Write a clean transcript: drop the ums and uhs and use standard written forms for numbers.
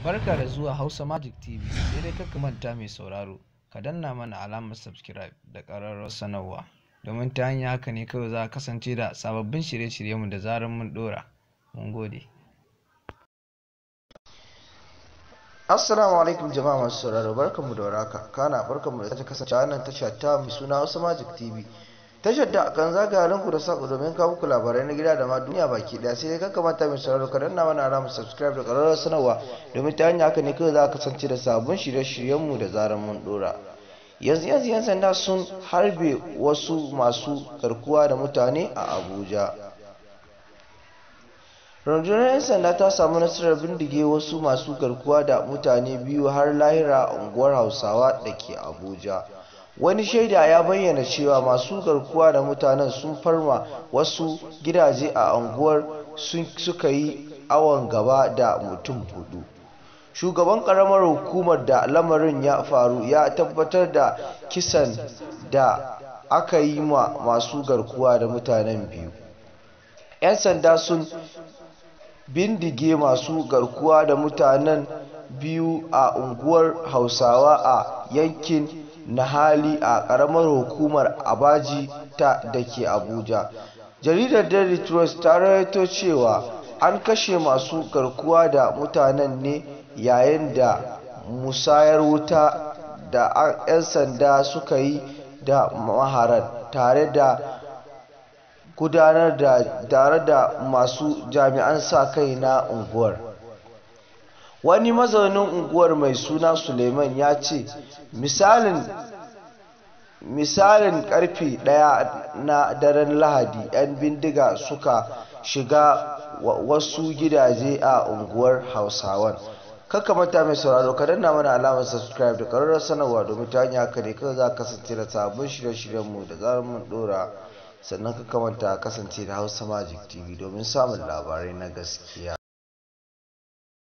Barka da zuwa Hausa Magic TV, sai dai kar ka manta mai sauraro, ka danna mana alamar subscribe da ƙararrawar sanarwa. Domin ta hanyar haka ne kawai za a kasance da sababbin shirye-shiryenmu da zarar mun ɗora. Mun gode. Assalamu alaikum jama'a masu sauraro, barkanmu da warhaka, kana barkanmu da sake kasancewa wannan tasha ta mai suna Hausa Magic TV. Tashar da kan zagaya lungu da sako domin kawo muku labarai na gida da ma duniya baki daya. Sai dai kakka manta mai sauraro, ka danna mana alamar subscribe da ƙararrawar sanarwa, domin ta hanyar haka ne kawai za ka kasance da sabbin shirye-shiryenmu da zarar mun dora. Yanzu yanzu 'yan sanda sun harbe wasu masu garkuwa da mutane a Abuja. Rundunar 'yan sanda ta samu nasarar bindige wasu masu garkuwa da mutane biyu har lahira a unguwar Hausawa da ke Abuja. Wani shaida ya bayyana cewa masu garkuwa da mutanen sun farma wasu gidaje a unguwar suka yi awon gaba da mutum hudu. Shugaban karamar hukumar da lamarin ya faru ya tabbatar da kisan da aka yi ma masu garkuwa da mutanen biyu. 'Yan sanda sun bindige masu garkuwa da mutanen biyu a unguwar Hausawa a yankin Nahali a karamar hukumar Abaji ta da ke Abuja. Jaridar Daily Trust ta rawaito cewa an kashe masu garkuwa da mutanen ne yayin da musayar wuta da 'yan sanda suka yi da maharan tare da gudanar da tare da masu jami'an sa-kai na unguwar. Wani mazaunin unguwar mai suna Suleiman ya ce misalin karfe 1 na daren Lahadi 'yan bindiga suka shiga wasu gidaje a unguwar Hausawan. Kakka manta mai sauraro, ka danna mana alamar subscribe da ƙararrawar sanarwa, domin ta hanyar haka ne kawai za ka kasance da sabbin shirye-shiryenmu da zarar mun ɗora. Sannan kakka manta kasance da Hausa Magic TV domin samun labarai na gaskiya.